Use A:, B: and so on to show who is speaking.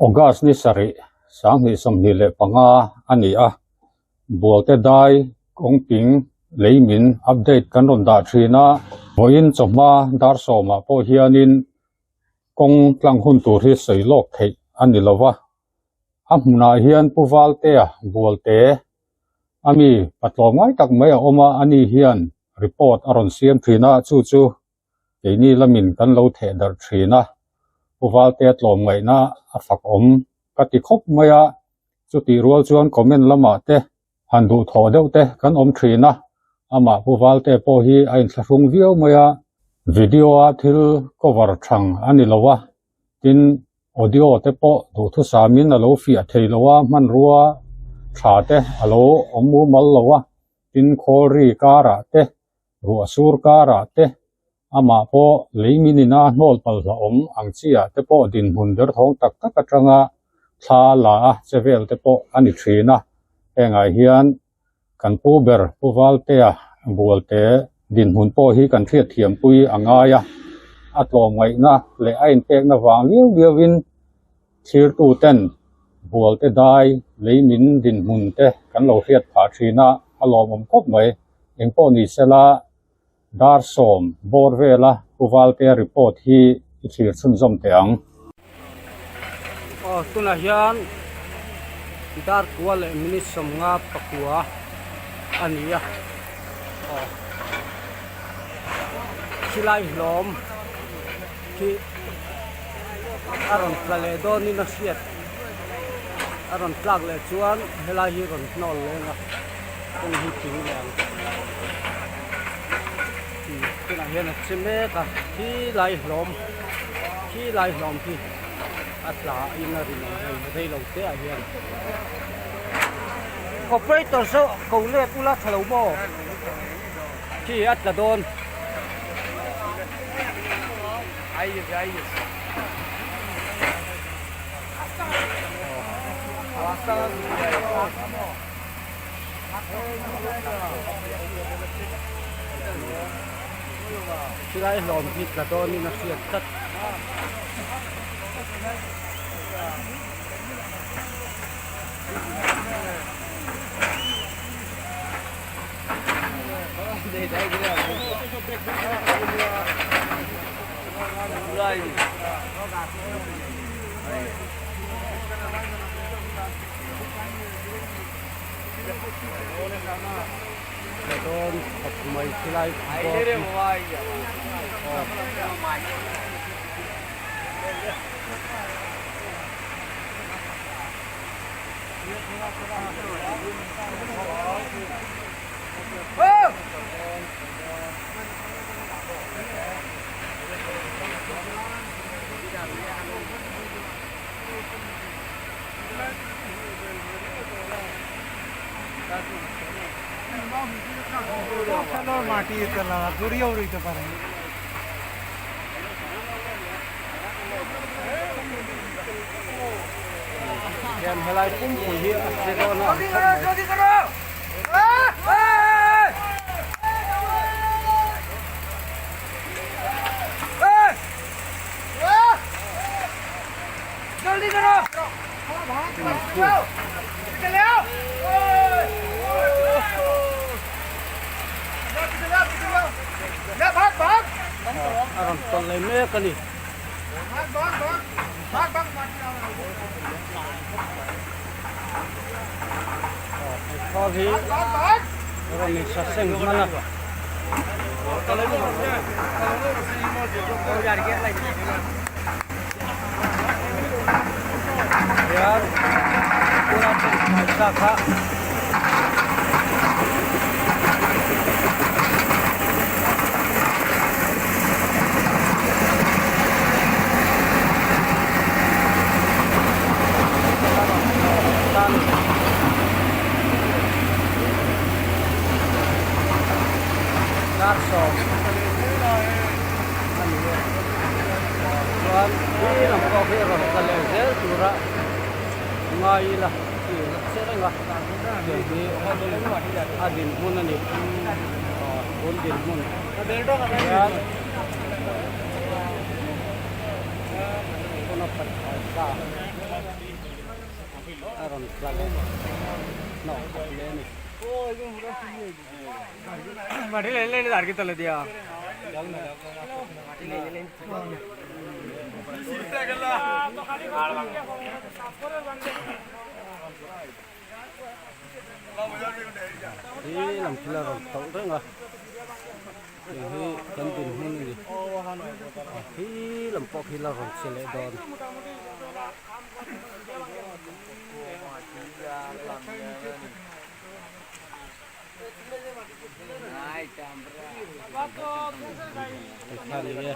A: August ni sarih 2025 a ni a, Bualte dai kawngping lei min update kan rawn dah thin a, vawiin chawhma dar sawmah pawh hianin kawng tlang hun tur hi sawi lawk theih a ni lo va, a hmunah hian Pu Valtea Bualte a mi patlawm ngai tak mai a awm a, ani hian report a rawn siam thin a, chu chu keini lamin kan lo theh darh thin a, Pu Valtea tlawm ngaihna a fak awm ka ti khawp mai a, chutih rual chuan comment lamah te han duhthawh deuh te kan awm thin a, amah Pu Valtea pawh hi a inthlahrung viau mai a, video a thil cover thang a ni lo a, tin Audio te pawh duhthusamin a lo fiah thei lo a, hmanrua tha te a lo awm mumal lo a, tin khawlri karah te, ruah sur karah te, amah pawh lei min ina hnawl palhla awm ang chi ah te pawh dinhmun derthawng tak tak atanga thla la a che vel te pawh a ni thin a, hengah hian Kan pu ber Pu Valtea Bualte dinhmun pawh hi kan hriatthiampui a ngai a, a tlawmngaihna leh a inpekna vang liau liauin thlirtuten Bualte dai lei min dinhmun te kan lo hriat phah thin a, a lawmawm khawp mai. Engpawh ni sela Dar sawm bawr vela Pu Valtea report hi i thlir chhunzawm teh ang.
B: Aw tunah hian dar kua leh minute sawmnga pakua a ni a aw khilai hlawm khi a rawn tla leh dawnin a hriat a rawn tlak leh chuan helai hi rawn hnawl leng a. Kawng hi ping leh ang tunah hian a che mek a khi lai hlawm khi lai hlawm hi a tla in a rinawm hei rei lo te ah hian operator saw ko let ula tha lo maw khi a tla dawn. Chilai hlawm hi tla dawnin a hriat tlat. Tla dawn khawp mai khilai bawr hi aw. Hian helai pumpui hi a che dawn a ang khawp mai. A rawn tawlh leh mek a ni. Khawl hi rawn insa seng hman a. Hian tuna chen hmaisa kha Dar sawm a ni a chuan khi lam pawh khi rawn tla leh zel tura ngai ila khi la che reng a tiang hi a dinhmun a ni aw tun dinhmun hian tuna. Kan sa a rawn tla leh hnawh khat leh a ni. He lam thil a rawn tawlh reng a hei hi kan dinhmun a ni he lam pawh khi la rawn che leh dawn. Tikhan enge.